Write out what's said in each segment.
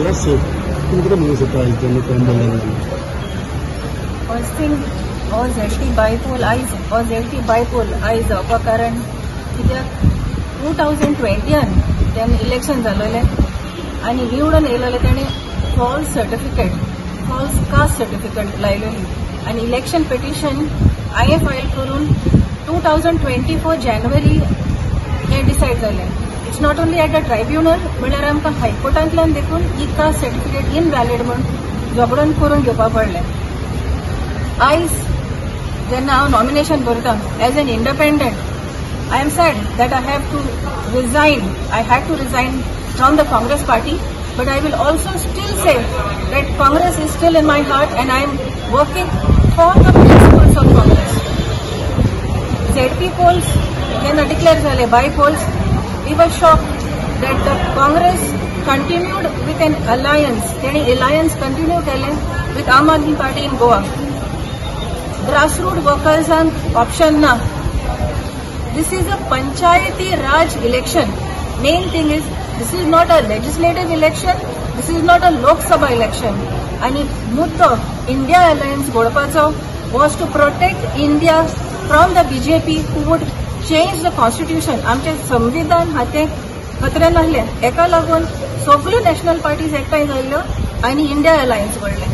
Your safe. तूं कितें म्हणूंक सोदता आयज तेन्ना फॉर्म भरला जाल्यार? फर्स्ट थिंग, हो झेडपी बायपोल आयज, हो झेडपी बायपोल आयज जावपा कारण कित्याक 2020 तेन्ना इलेक्शन जालोलें आनी निवडून येयलेले तेणी false certificate, false caste certificate लायलेली आनी इलेक्शन पिटिशन हांवें फायल करून 2024 जानेवारी हें डिसायड जालें. It's not only at the tribunal, म्हणल्यार आमकां हायकोर्टांतल्यान देखून ही कास्ट सर्टिफिकेट इनव्हॅलिड म्हूण झगडून करून घेवपा पडलें. आयज जेन्ना हांव नॉमिनेशन भरता as an independent, I am sad that I have to resign. I had to resign from the Congress party, but I will also still say that Congress is still in my heart and I am working for the principles of Congress. ZP polls जेन्ना declare जाले by polls, we were shocked that the Congress continued with an alliance. तेणी alliance continue केलें with Aam Aadmi Party in Goa. Grassroots वर्कर्सांक option ना. This is a Panchayati Raj election. Main thing is this is not a legislative election, this is not a Lok Sabha election. आनी मुद्दो India alliance घोडपाचो was to protect India from the BJP who would change the constitution. आमचें संविधान हातें खतऱ्यान आहलें. एका लागून सगल्यो national parties एकठांय जाल्ल्यो आनी इंडिया अलायन्स घडलें.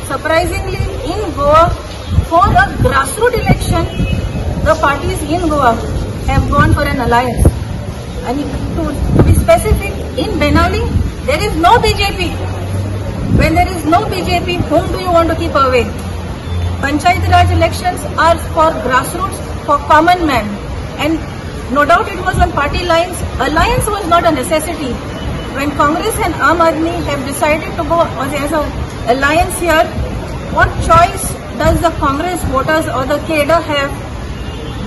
Surprisingly in Goa for a grassroot election the parties in Goa have gone for an alliance. And to be specific, in Benaulim, there is no BJP. When there is no BJP, whom do you want to keep away? Panchayat Raj elections are for grassroots, for common man. And no doubt it was on party lines. Alliance was not a necessity. When Congress and Aam Aadmi have decided to go as an alliance here, what choice does the Congress voters or the cadre have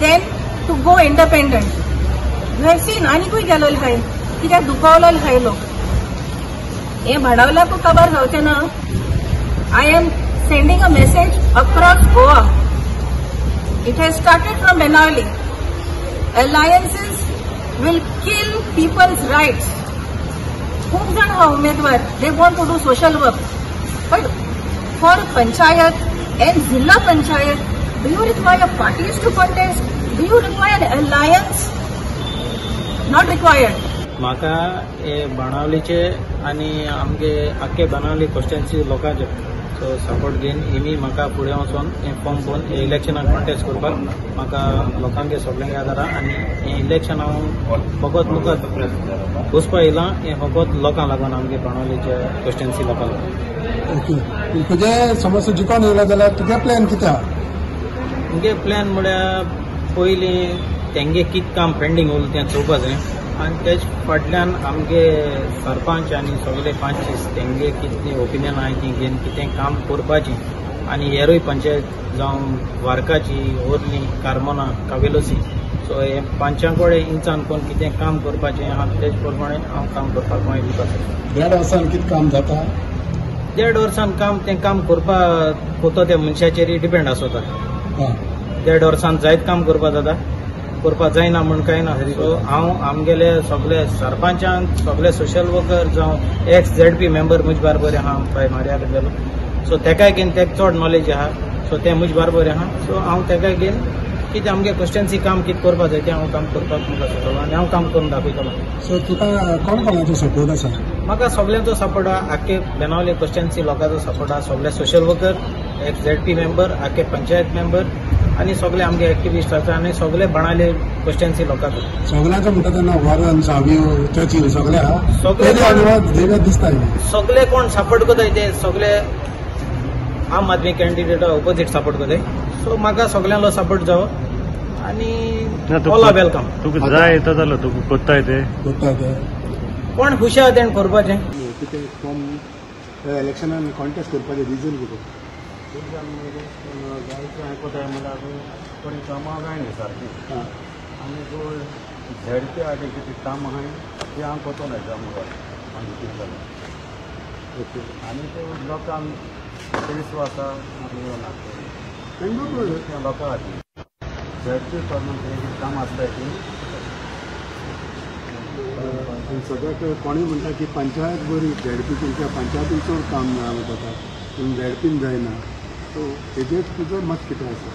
then to go independent? You have seen आनीकूय गेलोले आहाय, कित्याक दुखावलेले आहाय लोक. हे भाडावलाकूय काबार जावचें ना. I am sending a message across Goa. It has started from Benaulim. Alliances will kill people's rights. खूब जाण आहा उमेदवार, they want to do social work, but for panchayat and zilla panchayat, do you require parties to contest? Do you require an alliance? Not required. म्हाका हे बाणावलीचे आनी आमगे आख्खे Benaulim constituency लोकांचे सो सपोर्ट घेवन हेमी म्हाका फुडें वचोन हें फॉर्म भरून हे इलेक्शनाक कॉन्टेस्ट करपाक म्हाका लोकांगे सगळ्यांक आदार आहा. आनी हें इलेक्शन हांव फकत मुखार वचपा येयलां हें फकत लोकांक लागून, आमगे बाणावलीच्या कॉन्स्टिट्युएन्सी लोकांक लागून. ओके, तुजें समज जिखोन येयला जाल्यार तुगे प्लॅन कितें आहा? मुगे प्लॅन म्हळ्यार पयलीं तेंगे कितें काम पेंडींग उरलां तें चोवपा जाय आनी तेज फाटल्यान आमगे सरपंच आनी सगळे पंच तेंगे कितें ओपिनियन आहाय ती घेवन कितें काम करपाचें आनी हेरूय पंचायत जावं वार्काची, ओर्ली, कार्मोना, कावेलोसी, सो हे पंचां कडेन इंचान करून कितें काम करपाचें आहा तेज प्रमाणे हांव काम करपाक मागीर दिवपाचें. देड वर्सान कितें काम जाता? देड वर्सान काम तें काम करपा कोतो त्या मनशाचेर डिपेंड आसता. देड वर्सान जायत काम करपा जाता, करपा जायना म्हूण कांय ना. सो हांव आमगेले सगळे सरपंचांक, सगळे सोशल वर्कर जावं एक्स झेडपी मेंबर म्हजे बारबर आहा, बाय मार्या गेलो, सो तेकाय घेवन तेका चड नॉलेज आहा, सो तें म्हजे बारबर आहा. सो हांव तेकाय घेवन कितें आमगे कॉन्स्टिट्युएन्सी काम कितें करपा जाय तें हांव काम करपाक मुखार सरतलो आनी हांव काम करून दाखयतलो. सो तुका कोण कोणाचो सपोर्ट आसा? म्हाका सगळ्यांचो सपोर्ट आहा, आख्खे बेनावली कॉन्स्टिट्युएन्सी लोकांचो सपोर्ट आहा, सगळे social worker, x ZP member, आख्खे पंचायत मेंबर आनी सगळे आमगे एक्टिविस्ट आसा आनी सगळे बाणावले कॉन्स्टिट्युएन्सी लोकांचो. सगळ्यांचो म्हणटा तेन्ना वॉरन, सावियो, चर्चील सगळे आहा, सगळे दिसता सगळे कोण सपोर्ट करताय ते सगळे आम आदमी कॅन्डिडेटा ओपोजीट सपोर्ट करताय. सो म्हाका सगळ्यांलो सपोर्ट जावो आनी ऑल are welcome. तुका जाय येता जालो तुका कोत्ताय ते कोत्ताय ते कोण खुशी आहा तेणें करपाचें. कितें फॉर्म इलेक्शनान कॉन्टेस्ट करपाचें रिजन कितें? जायते थोडीं कामां जायना सारकीं आनी झेडपी आनी कितें काम आहाय तें हांव कोतो हेच्या मुखार मागीर कितें जालें. ओके, आनी ते लोकांक विश्वास आसा ना तें लोकां खातीर झेडपी काम आसताय ती. आनी सद्याक कोणूय म्हणटा की पंचायत बरी झेडपी कित्याक पंचायतीन चड काम जाता पूण झेडपीन जायना सो हेजेर तुजो मत कितें आसा?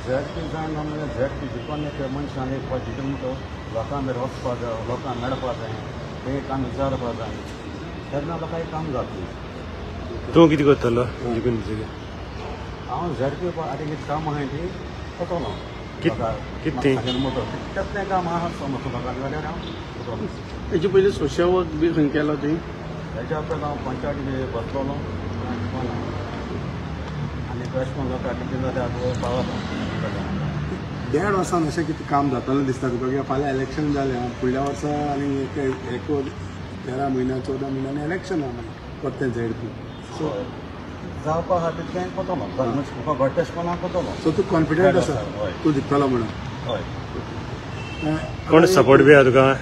झेडपी जायना म्हणजे झेडपी जिखून एक मनशान एक फावट जिखून म्हणटा लोकां मेरेन वचपा जाय, लोकांक मेळपा जाय, तें काम विचारपा जाय, तेन्ना लोकांक काम जातलें. तूं कितें करतलो जिखून? हांव झेडपी आनी कितें काम आहाय ती करतलो. कितें तेतलें काम आहा समज लोकांक जाल्यार हांव करतलो. तेजे पयलीं सोशल वर्क बी खंय केलो तुवें? तेज्या पयलीं हांव पंचायती बसलोलो आनी अशें करून लोकांक कितें जाल्यार पावता. देड वर्सान अशें कितें काम जातलें दिसता तुका कित्याक फाल्यां इलेक्शन जालें फुडल्या वर्सा आनी एक 13 म्हयन्या 14 म्हयन्यांनी इलेक्शन आहा मागीर परतें झेडपी सो जावपा आहा तितलें करतलो, म्हाका घडटा तशें करून हांव करतलो. सो तूं कॉन्फिडंट आसा तूं जिखतलो म्हणून? हय. कोण सपोर्ट बी आहा तुका?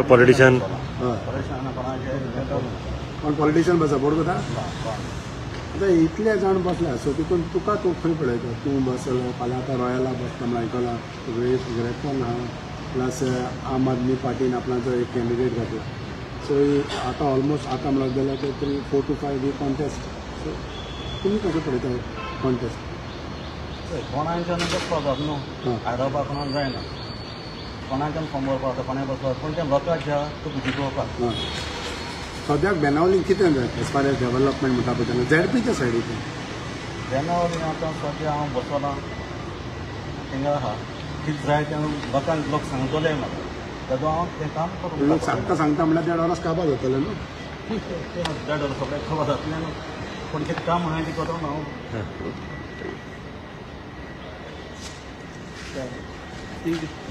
पॉलिटिशन? कोण पॉलिटिशन सपोर्ट करता? आतां इतले जाण बसल्या सो तितून तुका तूं खंय पळयता? तूं बसलो फाल्यां आतां रॉयला बसता म्हण आयकलां, ग्रेपन आहा प्लस आम आदमी पार्टीन आपणाचो एक कॅन्डिडेट घातला. सो आतां ऑलमोस्ट आतां म्हणत जाल्यार ते 3, 4 to 5 week contest. So तुमी कशें पळयता कॉन्टेस्ट? कोणाच्यान बसपा जाता न्हू, आडावपा कोणाक जायना, कोणाच्यान फॉर्म भरपा जाता, कोणाक बसपा, पूण तें लोकांच्या तुका जिखोवपाक. सद्याक बेनावलीन कितें जाय एज फार एज डेवलपमेंट म्हणटा पळय तेन्ना झेडपीच्या सायडीच्यान? बेनावली आतां सद्या हांव बसला थिंगा आहा, कितें जाय तें लोकांक लोक सांगतले म्हाका, तेदो हांव तें काम करूं. लोक सांगता सांगता म्हणल्यार 1.5 वर्स काबार जातलें न्हू? 1.5 वर्स सगळें खबर जातलें न्हू, पूण कितें काम आहा तें करतलो हांव. Thank you.